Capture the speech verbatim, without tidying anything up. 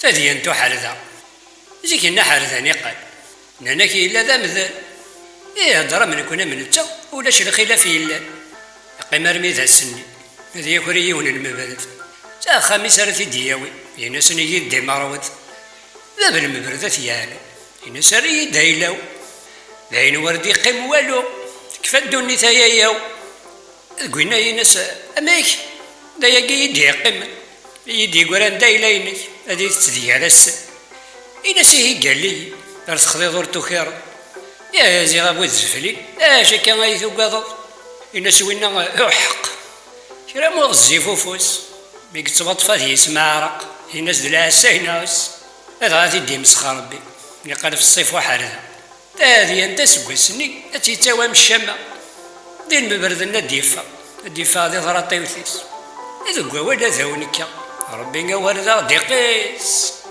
Tadyant uḥerda. Zik-nni aḥerda niqal. Nnan-ak yella d amdan. Ih, hedder am nekni am netta, ulac lxilaf yellan. Yeqqim armi d ass-nni, ad yaker i yiwen n lmebred. D axxam-is ara t-id-yawi, yenna-sen igi d imerwed. Bab lmebred ad t-yeɛnu, yenna-s err-iyi-d ayla-w. D ayen ur d-yeqqim walu, tekfa ddunit ay ayaw. Deg winna yenna-s, amek? D ayagi i d-yeqqimen, i yi-d-yegran d ayla-inek, ad itett gar-asen. Yenna-s ihi ggalli, ar texdiḍ ur tukireḍ. Yah ziɣ a bu tzeflin, acu akka ay tugadeḍ? Yenna-s winna, uḥeqq. Kra mu ɣezzif ufus, mi yettwaṭṭef ad yismeɛreq, yenna-s d lɛessa-ines, adɣa ad t-id-imsex Rebbi, niqal f ṣṣif uḥerda. Tadyant aseggas-nni ad tt-yettawi am ccama. Di lmebreden ad d-yeffeɣ, ad d-yeffeɣ di tṛaṭiwt-is. Deg wawal ad awen-kkeɣ, Rebbi awal ad aɣ-d-iqis.